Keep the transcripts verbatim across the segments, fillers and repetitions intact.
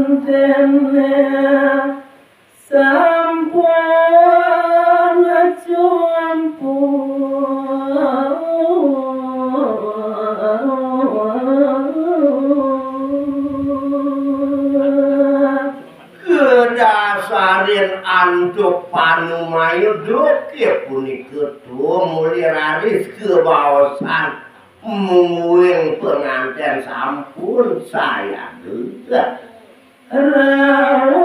Pangantene sampun cumpul. Kedasarin antuk panumayu duke punika tumuli raris kebaosan mungguing penganten sampun sayaga. Rawuh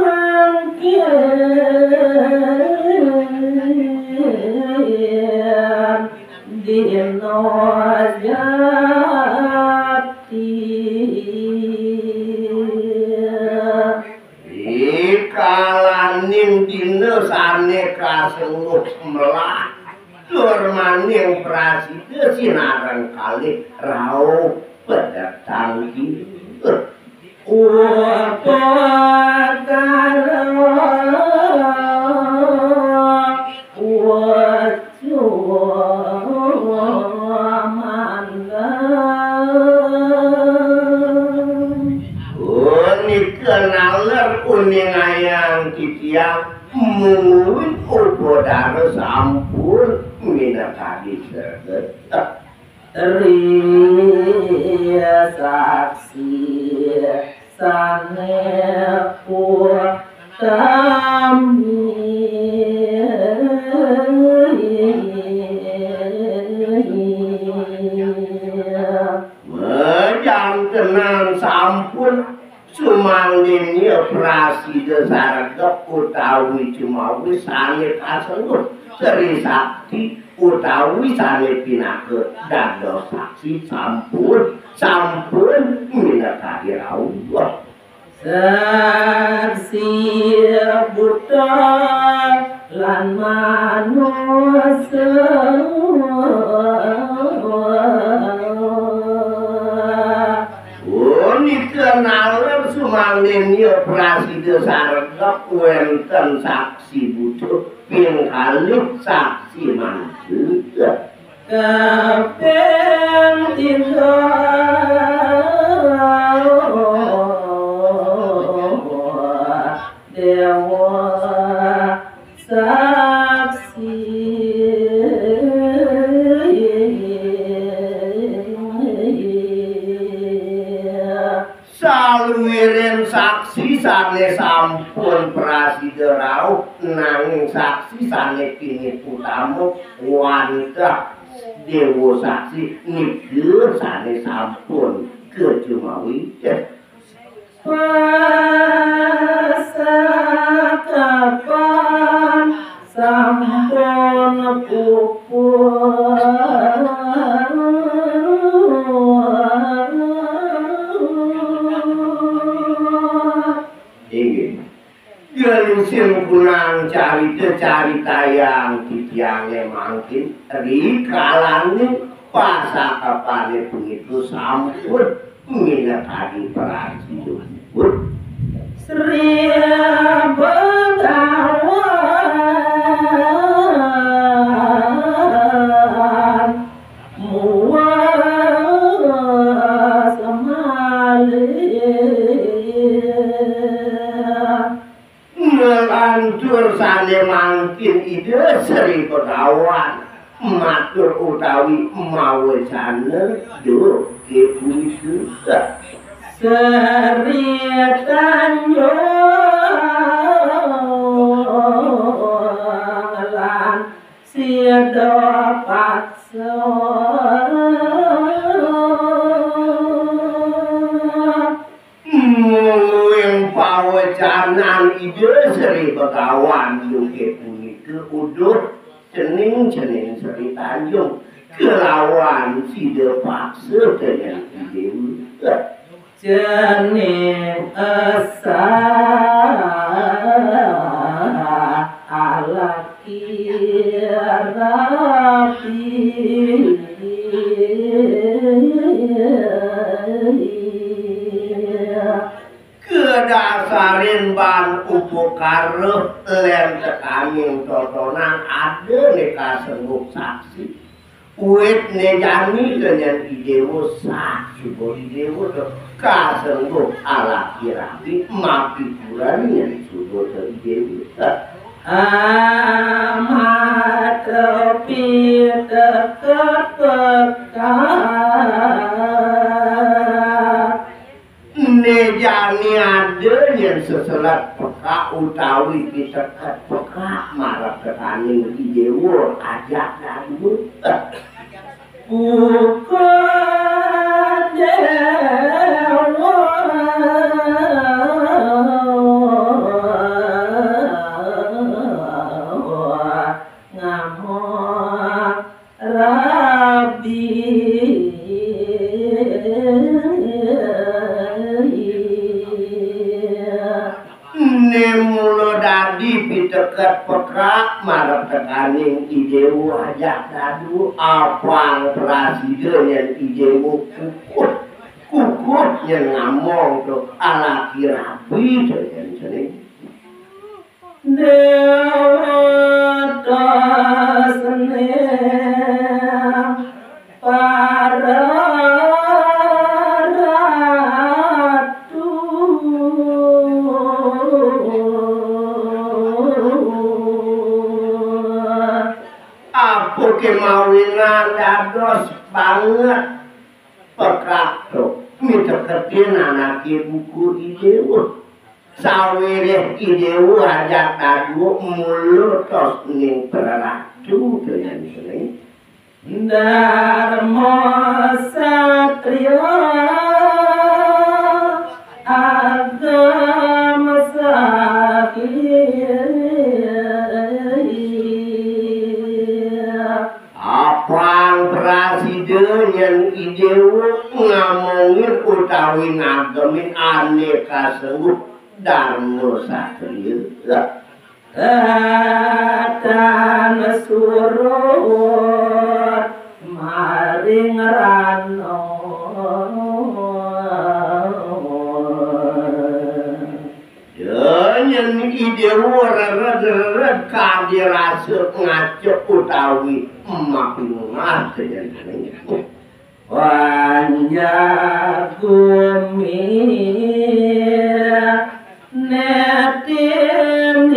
mangkin dina jati. Rikalaning dina sane kasengguh melah, tur maning prasida sinareng kalih rauh pedetang kira. Upakara ucu mangga. Punika naler uningayang titiang mungguing upadara sampun minakadi sregep. Ri saksi sane utami. Majantenan sampun sumangginya prasida saregep utawi cumawi sane kasengguh Sri Sakti utawi sane pinaka dados saksi sampun, sampun minakadi rauh. Saksi buta lan manusa. Punika naler sumangginya prasida saregep wenten saksi buta ping kalih saksi manca. Kaping tiga dewa saksi. Saluiring saksi sane sampun prasida rauh, nanging saksi sane pinit utama wantah dewa saksi nika sane sampun kacumawi. Pasakapan sampun pupus. Inggih. Gelising kunang carita-caritayang titiange mangkin, rikalane pasakapane punika sampun minakadi prasida. Sri Bagawan muas malih. Nglantur sane mangkin Ida Sri Begawan matur utawi mawecana duke punika. Sri Tanjung lan sida paksa. Mungguing pawecanan Ida Sri Begawan inggih punika uduh cening-cening Sri Tanjung kelawan sida paksa dengan Dewa. Cening esa alaki rapi. Dasarin ban upakara lén tekaning totonan ada né kasengguh saksi. Wit né jani kén I Déwa sah suba I Déwa to kasengguh alaki rabi mapituran yén suba to I Déwa. Amat piteket pekat. Né jani ada yén seselet pekak utawi piteket pekak marep tekaning I Déwa ajak dadua. Buka Déwa ngamuk rabi. Né mula dadi piteket pekak marep tekaning I Déwa ajak dadua, apang prasida yén I Déwa kukuh. Kukuh yén ngamong to alaki rabi to yén cening. Déwa tasné para ratu. Apa ké mawinan dados banget pekak to miteketin anaké buka I Déwa. Sawiréh I Déwa ajak dadua mula tos ning praratu to yén cening. Darma Satria Agama Satria. Apang prasida yén I Déwa ngamongin utawi ngagemin ané kasengguh Darma Satria. Tatan surut maring rana. Yén I Déwa rered-rered kadi rasa ngacep utawi mapinungas. Panjak gumi netin.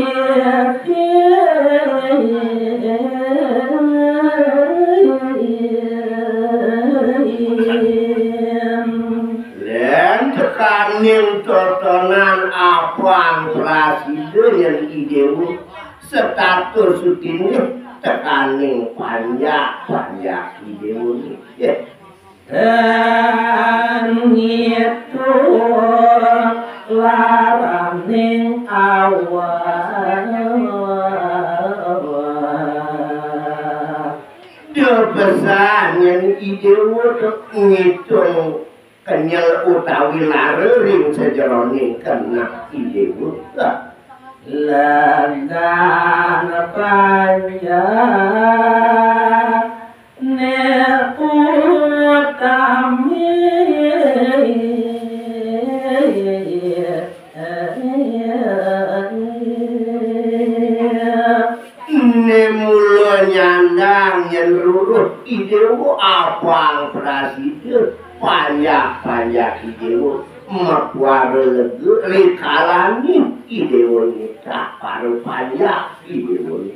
Lén tekaning totonan apang prasida yén I Déwa setatur sutinih tekaning panjak-panjak I Déwa. Ngitung laraning awak. Dia pesan yén I Déwa to ngitung kenyel utawi lara ring sajeroning kenak I Déwa. Lengan panjang né utami. Né mula nyandang yén ruruh I Déwa apang prasida, panjak-panjak I Déwa makuara lega rikalaning I Déwa nitah para panjak I Déwa.